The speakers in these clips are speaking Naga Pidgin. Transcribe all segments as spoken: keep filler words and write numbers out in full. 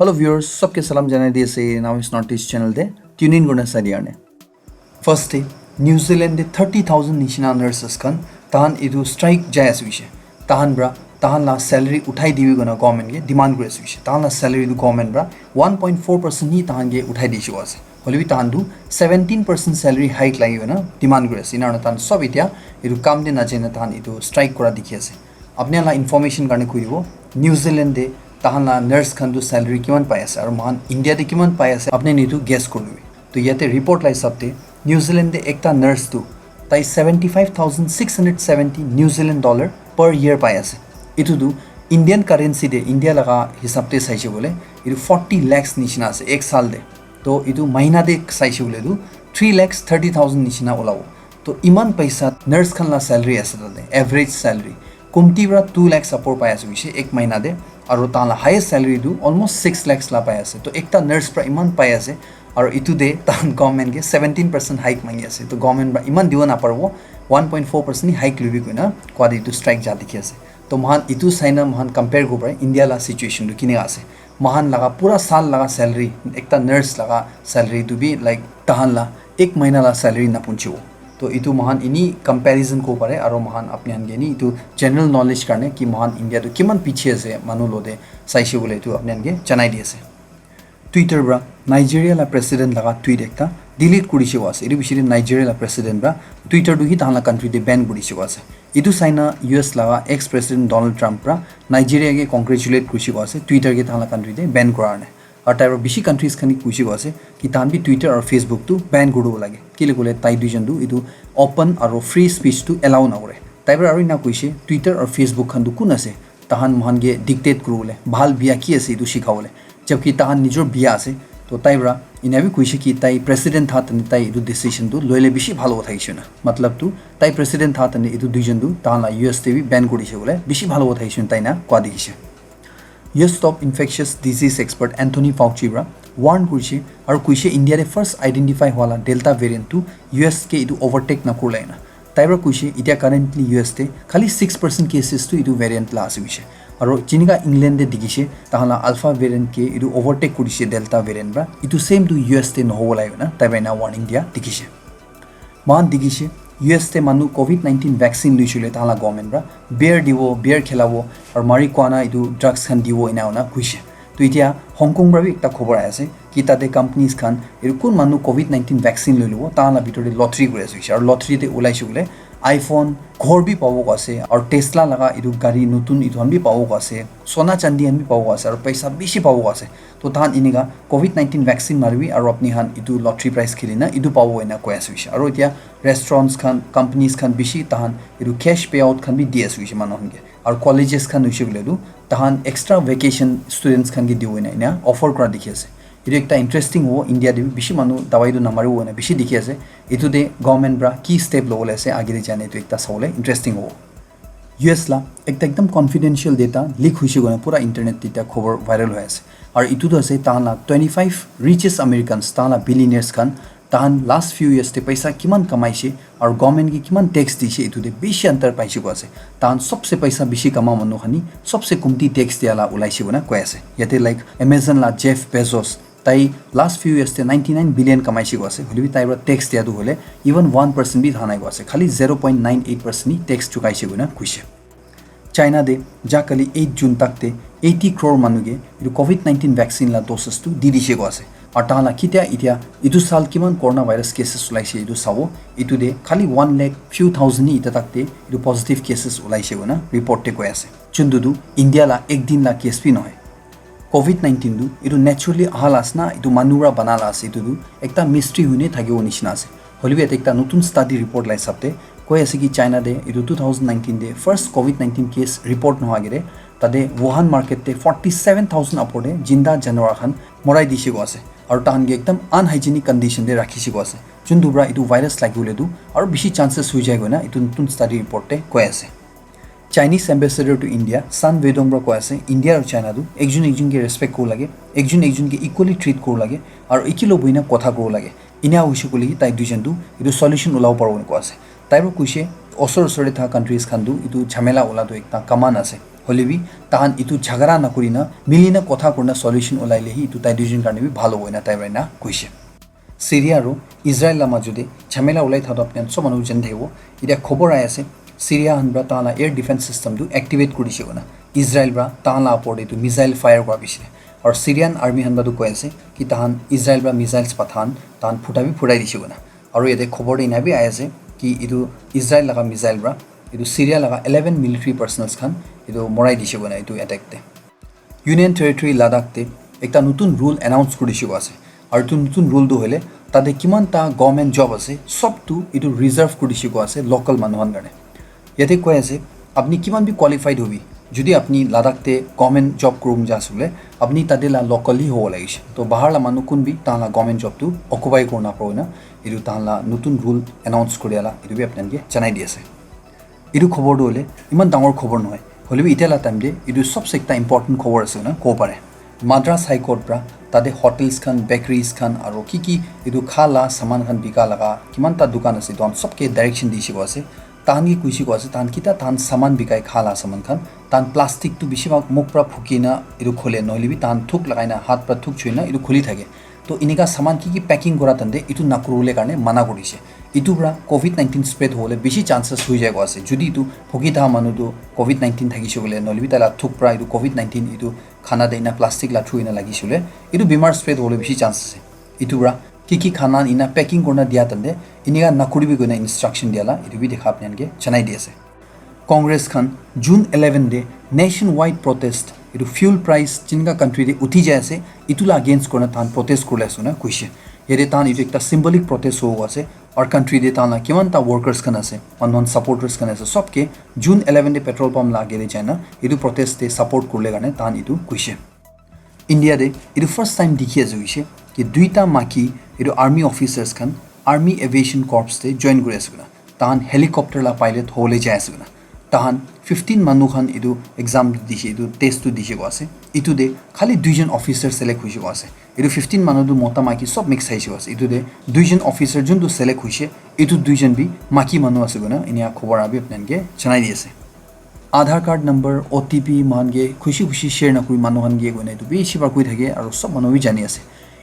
Hello viewers, sabke salam janai di ase Now is Northeast channel te tune in kurna sai diya karne. First day, New Zealand te thirty thousand nishina nurses khan tahan etu strike jai ase hoise. Tahan pra tahan la salary uthai dibi koina government ke demand kuri ase hoise. Tahan la salary tu government pra one point four percent hi tahan ke uthai di ase. Hoile bi tahan tu seventeen percent salary hike lagi koina demand kuri ase. Ena kurina tahan sob etia etu kam te najai na tahan etu strike kura dikhi ase. Apni la information karne koi dibo, New Zealand te tahan la nurse khan tu salary kiman pai ase aru mohan India te kiman pai ase, apni nitu guess kuri lobi. To yate report la hisab te New Zealand te ekta nurse tu tai seventy five thousand six hundred seventy New Zealand dollar per year pai ase. Itu tu Indian currency te, India laga hisab te saise bole itu forty lakhs nishina ase ek saal te. To itu mahina te saise bole tu three lakhs thirty thousand nishina ulabo. To iman paisa nurse khan la salary ase tate, average salary kumti pra two lakhs upor pai ase hoise ek mahina te. Aru tahan la highest salary tu almost six lakhs la pai ase. To ekta nurse pra iman pai ase, aru itu te tahan government ke seventeen percent hike mangi ase. To government pra iman dibo naparibo, one point four percent hi hike lobi koina kowa te itu strike ja dikhi ase. To mohan itu saina mohan compare kuribo pare India la situation tu kineka ase. Mohan laga pura saal laga salary, ekta nurse laga salary tu bi, like, tahan la ek mahina la salary napunchibo. To itu mohan ini comparison kuribo pare aru mohan apni khan ke ini itu general knowledge karne ki mohan India tu kiman piche ase manu logote saise bole itu apni khan ke janai di ase. Twitter pra Nigeria la president laga tweet ekta delete kuri dibo ase. Itu bishi te Nigeria la president pra Twitter tu hi tahan la country te ban kuri dibo ase. Itu saina U S laga ex president Donald Trump pra Nigeria ke congratulate kuri dibo ase, Twitter ke tahan la country te ban kura karne. Aru tai pra bishi countries khan ke koi dibo ase ki tahan bi Twitter aru Facebook tu ban kuri dibo lage. Kile koile tai duijon tu itu open aru free speech tu allow nakore. Tai pra aru ena koise, Twitter aru Facebook khan tu kun ase tahan mohan ke dictate kuribole, bhal bia ki ase itu shikhabole. Jabki tahan nijor bia ase. To tai pra ena bi koise ki tai president tha tane tai itu decision tu loile bishi bhal hobo thakishe na. Matlab tu tai president tha tane itu duijon tu tahan la U S te bi ban kuri dibo le bishi bhal hobo thakishe na tai na kowa dikhishe. U S top infectious disease expert Anthony Fauci pra warn kurishe aru koishe India te first identify hwala Delta variant tu U S ke itu overtake nakurle na. Tai pra koishe, itia currently U S te khali six percent cases tu itu variant la ase koishe. Aru jinika England te dikhishe, tahan la alpha variant ke itu overtake kurishe Delta variant pra. Itu same tu U S te nohobo lage na, tai pra ena warning dia dikhishe. Mohan dikhishe, U S te manu covid nineteen vaccine luishe le tahan la government pra beer dibo, beer khilabo, aru marijuana itu drugs khan dibo ena ena koishe. To itia Hong Kong pra bi ekta khobor ahi ase ki tate companies khan itu kun manu covid nineteen vaccine loi lobo, tahan la bitor te lottery kuri ase koishe. Aru lottery te ulaishe koile iPhone, ghor bi pabo koa ase, aru Tesla laga itu gari notun itu khan bi pabo koa ase, sona chandi khan bi pabo koa ase, aru paisa bishi pabo koa ase. To tahan inika covid nineteen vaccine maribi aru apni khan itu lottery prize khili na itu pabo ena koi ase koishe. Aru itia restaurants khan, companies khan bishi tahan itu cash payout khan bi di ase koishe manu khan ke. Aru colleges khan hoishe koile tu tahan extra vacation students khan ke dibo ena ena offer kura dikhi ase. Itu ekta interesting hobo, India te bi bishi manu dawai tu namaribo ena bishi dikhi ase. Itu te government pra ki step lobole ase age te jane itu ekta sabole interesting hobo. U S la ekta ekdam confidential data leak hoishe koina pura internet te eta khobor viral hoi ase. Aru itu tu ase tahan la twenty five richest Americans, tahan la billionaires khan, tahan last few years te paisa kiman kamaishe aru government ke kiman tax dishe, itu te bishi antar paishe koa ase. Tahan sobse paisa bishi kama manu khan hi sobse kumti tax dia la ulaishe koina koi ase. Yate like Amazon la Jeff Bezos, tai last few years te ninety nine billion kamaishe koa ase. Hoile bi tai pra tax dia tu hoile even one percent bi tha nai koa ase. Khali zero point nine eight percent hi tax chukaishe koina koishe. China te ja kali eight June tak te eighty crore manu ke itu covid nineteen vaccine la doses tu di dishe koa ase. Aru tahan la kitia itia itu saal kiman coronavirus cases ulaishe itu sabo, itu te khali one lakh few thousand hi ita tak te itu positive cases ulaishe koina report te koi ase. Juntu tu India la ek din la case bi nohoi. Covid nineteen tu itu naturally aha la ase na, itu manu pra bana la ase, itu tu ekta mystery huine thakibo nishina ase. Hoilebi yate ekta notun study report la hisab te koi ase ki China te itu two thousand nineteen te first covid nineteen case report nohwa agete tate Wuhan market te forty seven thousand upor te jinda janwar khan morai dishe koa ase. Aru tahan ke ekdam unhygienic condition te rakhishe koa ase. Juntu pra itu virus lagibole tu aru bishi chances hoi jai koina itu notun study report te koi ase. Chinese ambassador to India, Sun Weidong pra koi ase, India aru China tu ekjon ekjon ke respect kuribo lage, ekjon ekjon ke equally treat kuribo lage, aru ekilog bohina kotha kuribo lage. Ena hoishe koile hi tai duijon tu itu solution ulabo paribo koina koi ase. Tai pra koishe, osor osor te thakia countries khan tu itu jhamela ula tu ekta common ase. Hoilebi tahan etu jhagara nakurina, milina kotha kurina solution ulaile hi etu tai duijon karne bi bhal hobo ena tai para ena koishe. Syria aru Israel la majot te jhamela ulai thaka toh apni khan sob manu jani thakibo. Etia khobor ahi ase, Syria khan para tahan la air defense system tu activate kuri dishe koina. Israel para tahan la upor te etu missile fire kura bishi te. Aru Syrian army khan para tu koi ase ki tahan Israel para missiles patha khan tahan phuta bi phutai dishe koina. Aru yate khobor te ena bi ahi ase ki etu Israel laga missile para etu Syria laga eleven military personnels khan etu morai dishe koina etu attack te. Union Territory Ladakh te ekta nutun rule announce kuri dishe koa ase. Aru etu nutun rule tu hoile tate kiman ta government job ase, sob tu etu reserve kuri dishe koa ase local manu khan karne. Yate koi ase, apni kiman bi qualified hobi, jodi apni Ladakh te government job kuribo mon jai ase koile, apni tate la local hi hobo lagise. To bahar la manu kun bi tahan la government job tu occupy kurina paribo na, etu tahan la nutun rule announce kuri la, etu bi apni khan ke janai di ase. Etu khobor tu hoile iman dangor khobor nohoi. Hoilebi etia la time te etu sobse ekta important khobor ase koina kobo pare. Madras High Court para tate hotels khan, bakeries khan, aru ki ki etu kha la saman khan bika laga kiman ta dukan ase, etu khan sob ke direction di dishe koa ase. Tahan ke koishe koa ase, tahan kita tahan saman bikai kha la saman khan, tahan plastic tu bishi bhag mukh para phuki na etu khole, nohoilebi tahan thuk lagai na, hath para thuk choi na etu khuli thake. To enika saman ki ki packing kura tante etu nakuribole karne mana kurishe. Etu para covid nineteen spread hobole bishi chances hoi jai koa ase. Jodi etu phuki thaha manu tu covid nineteen thakishe koile, nohoilebi tai la thuk para etu covid nineteen etu khana te ena plastic la through ena lagise koile, etu bimar spread hobole bishi chance ase. Etu para ki ki khana ena packing kurina dia tante enika nakuribi koina instruction dia la etu bi dekha apni khan ke janai di ase. Congress khan June eleven te nationwide protest, etu fuel price jinka country te uthi jai ase, etu la against kurina tahan protest kurila ase koina koishe. Yate tahan etu ekta symbolic protest hobo ase, aru country te tahan la kiman ta workers khan ase, manu khan supporters khan ase, sob ke June eleven te petrol pump la age te jai na etu protest te support kurile karne tahan etu koishe. India te etu first time dikhi ase hoishe ki duita maki etu army officers khan Army Aviation Corps te join kuri ase koina. Tahan helicopter la pilot hobole jai ase koina. Tahan fifteen manu khan etu exam tu dishe, etu test tu dishe koa ase. Etu te khali duijon officer select hoishe koa ase. Etu fifteen manu tu mota maki sob mix thaishe koa ase. Etu te duijon officer jun tu select hoishe, etu duijon bi maki manu ase koina enia khobor abi apni khan ke janai di ase. Aadhaar card number, O T P moikhan ke khushi khushi share nakuri manu khan ke koina etu bishi baar koi thake aru sob manu bi jani ase.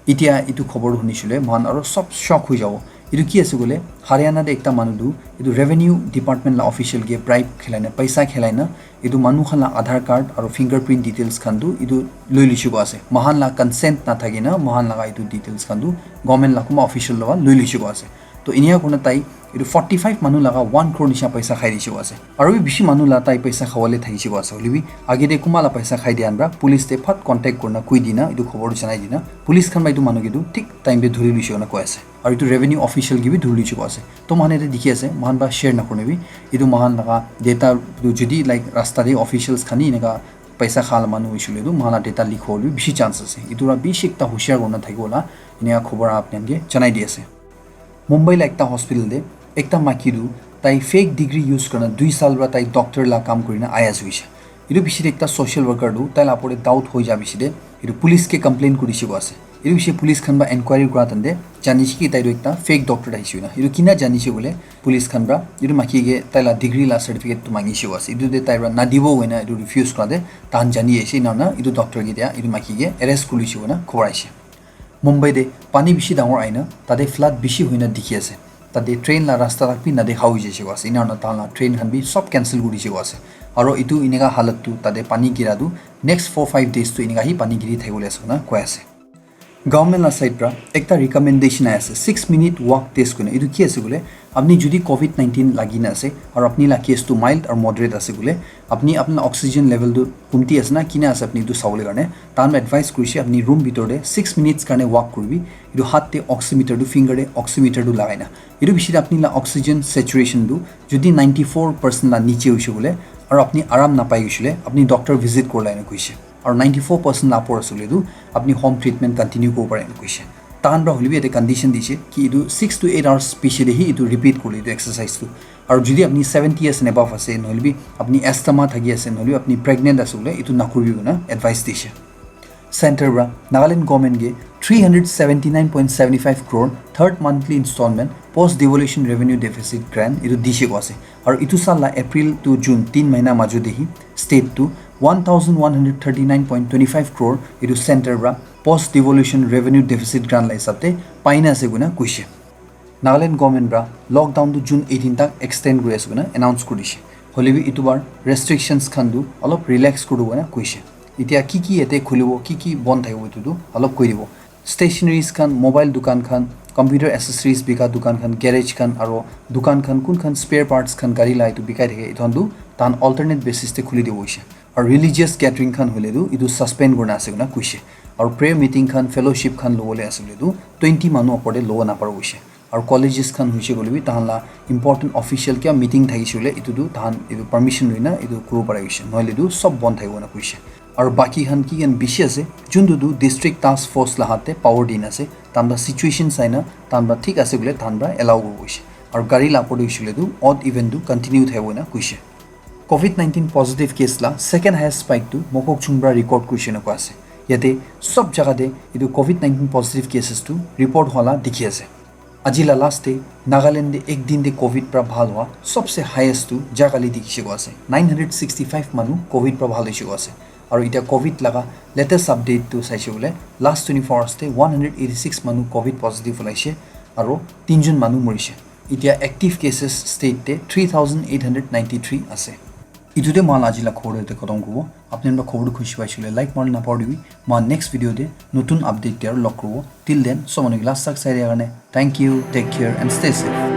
Etia etu khobor huni shile moikhan aru sob shock hoi jabo. Etu ki ase koile Haryana te ekta manu tu etu revenue department la official ke bribe khilai na, paisa khilai na, etu manu khan la Aadhaar card aru fingerprint details khan tu etu loi lishe koa ase. Moikhan la consent na thaki na moikhan laga etu details khan tu government la kunba official lowa loi lishe koa ase. To enia kurina tai etu forty five manu laga one crore nisha paisa khai dishe koa ase. Aru bi bishi manu la tai paisa khawale thakishe koa ase. Hoilebi age te kunba la paisa khai dia khan para police te phat contact kurina koi dina etu khobor janai dina police khan para etu manu ke tu thik time te dhuri luishe koina koi ase. Aru etu revenue official ke bi dhuri luishe koa ase. To moikhan yate dikhi ase, moikhan para share nakurina bi etu moikhan laga data tu jodi like rasta te officials khan hi eneka paisa kha la manu hoishe koile tu moikhan la data leak hobole bi bishi chance ase. Etu para bishi ekta hushiar kurina thakibo la enia khobor apni khan ke janai di ase. Mumbai la ekta hospital te ekta maki tu tai fake degree use kurina dui saal para tai doctor la kam kurina ahi ase hoishe. Etu bishi te ekta social worker tu tai la opor te doubt hoi ja bishi te etu police ke complain kuri dishe koa ase. Etu bishi police khan para enquiry kura tante janishe ki tai tu ekta fake doctor ahishe koina. Etu kina janishe koile police khan para etu maki ke tai la degree la certificate tu mangishe koa ase. Etu te tai para nadibo koina etu refuse kura te tahan jani ahishe. Ena hoina etu doctor ke dia etu maki ke arrest kuri lishe koina khobor ahishe. Mumbai te pani bishi dangor ahina tate flood bishi hoina dikhi ase. Tate train la rasta tak bi nadekha hoi jaise koa ase. Ena hoina tahan la train khan bi sob cancel kuri dise koa ase. Aro etu eneka halat tu tate pani gira tu next four five days tu eneka hi pani giri thakibole ase koina koi ase. Government la side pra ekta recommendation ahi ase, six minute walk test koina. Etu ki ase koile, apni jodi covid nineteen lagi na ase aro apni la case tu mild aro moderate ase koile, apni, apni la oxygen level tu kumti ase na kina ase apni etu sabole karne tahan advice kurise, apni room bitor te six minutes karne walk kuribi. Etu hat te oximeter tu, finger te oximeter tu lagai na, etu bishi te apni la oxygen saturation tu jodi ninety four percent la niche hoise koile aro apni aram napai hoise koile, apni doctor visit kurila ena koise. Aro ninety four percent la upor ase koile tu apni home treatment continue kuribo pare ena koise. Tahan pra hoile bi yate condition dise ki etu six to eight hours piche te hi etu repeat kuribole etu exercise tu. Aro jodi apni seventy years and above ase, nohoile bi apni asthma thaki ase, nohoile bi apni pregnant ase koile etu nakuribi koina advice dise. Center pra Nagaland government ke three hundred seventy nine point seventy five crore third monthly installment post devolution revenue deficit grant etu dise koa ase. Aro etu saal la April to June tin mahina majo te hi state tu One thousand one hundred thirty nine point twenty five crore etu center para post devolution revenue deficit grant la hisab te paina ase koina koishe. Nagaland government para lockdown tu June eighteen tak extend kuri ase koina announce kuri dishe. Hoile bi etu bar restrictions khan tu olop relax kuri koina koishe. Etia ki ki yate khulibo, ki ki bon thakibo, etu tu olop koi dibo. Stationaries khan, mobile dukan khan, computer accessories bika dukan khan, garage khan, aro dukan khan, kun khan spare parts khan gari la etu bikai thake, etu khan tu tahan alternate basis te khuli dibo hoishe. Aro religious gathering khan hoile tu etu suspend kurina ase koina koishe. Aro prayer meeting khan, fellowship khan lobole ase koile tu twenty manu opor te lobo napare hoishe. Aro colleges khan hoishe koile bi tahan la important official kya meeting thakishe koile etu tu tahan etu permission loina etu kuribo pare hoishe. Nohole tu sob bon thakibo koina koishe. Aro baki khan ki khan bishi ase, juntu tu district task force la hat te power dina ase, tahan para situation saina, tahan para thik ase koile tahan para allow kuribo hoishe. Aro gari la opor te hoishe koile tu odd even tu continue thakibo koina koishe. Covid nineteen positive case la second highest spike tu Mokokchung para record kurishe koina koa ase. Yate sob jaga te etu Covid nineteen positive cases tu report hua la dikhi ase. Aji la last te Nagaland te ek din te Covid para bhal hua sobse highest tu jagale dikhishe koa ase. Nine hundred sixty five manu Covid para bhal hoishe koa ase. Aro etia Covid laga latest update tu saishe koile last twenty four hours te one hundred eighty six manu Covid positive olaishe aro tinjon manu morishe. Etia active cases state te three thousand eight hundred ninety three ase. Etu te moihan aji la khobor te khatam kuribo. Apni khan para khobor tu khushi paishe koile like mari napahoribi. Moihan next video te notun update te aro log kuribo. Till then, sob manu ke last tak sai dia karne thank you, take care and stay safe.